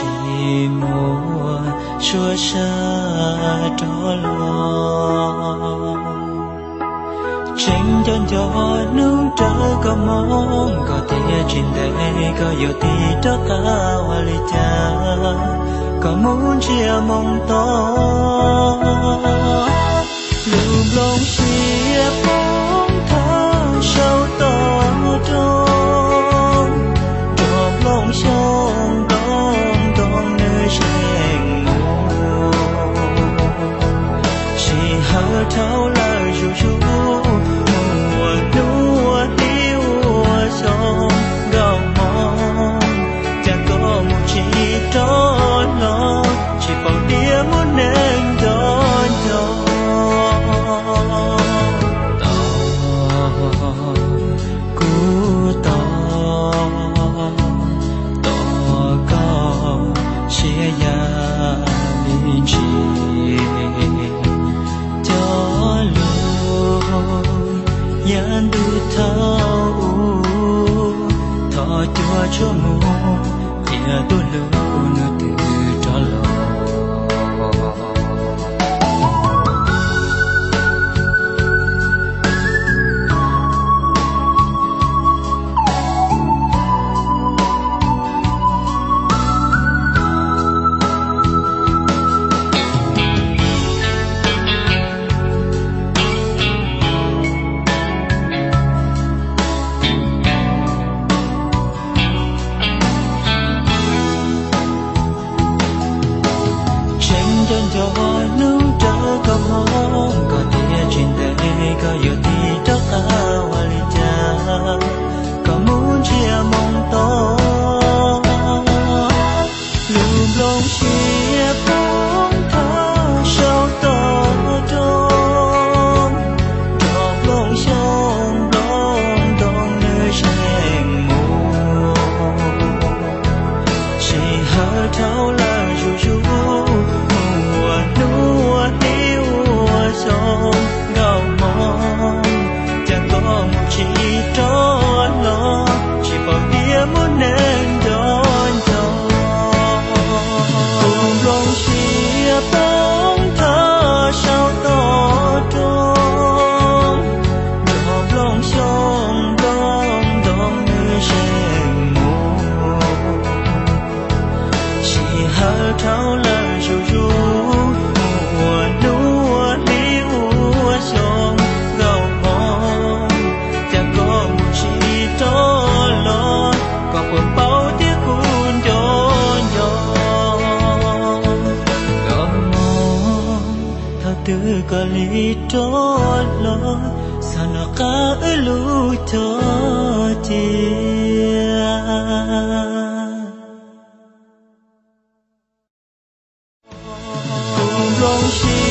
Tsis muaj suab sab rov los. Tseem nco nco hnub rawv koj moo, koj tias tsis ntev koj yuav tig rov qab ua li cas, koj mus ntsiag moo to. Lub nplooj siab poob thawj saum toj roob, nrog nplooj xyoob nplooj ntoo nws zeeg mus. Sij hawm dhau lawm zuj zus, ua hnub ua hli ua xyoo nkauj hmo, cas koj mus tsis rov los, tsis paub tias muaj neeg nco nco. Tos kuv tos, tos koj siab ya li ntsis. Cov lus yav ntuj thaum ub, thov cuag tshuaj mus qhia tuaj lub hnub twg rov los. Tseem nco nco hnub rawv koj moo, koj tias tsis ntev koj yuav tig rov qab ua li cas, koj mus ntsiag moo to. Lub nplooj siab poob thawj saum toj roob, nrog nplooj xyoob nplooj ntoo nws zeeg mus. Sij hawm dhau lawm zuj zus, ua hnub ua hli ua xyoo nkauj hmo, cas koj mus tsis rov los, tsis paub tias muaj neeg nco nco. Lub nplooj siab poob thawj saum toj roob, nrog nplooj xyoob nplooj ntoo nws zeeg mus. Sij hawm dhau lawm zuj zus, ua hnub ua hli ua xyoo nkauj hmo, cas koj mus tsis rov los, koj puas paub tias kuv nco nco. Nkauj hmo, thaum twg koj li rov los, xav noj qab wb lub cog cia. Lub nplooj siab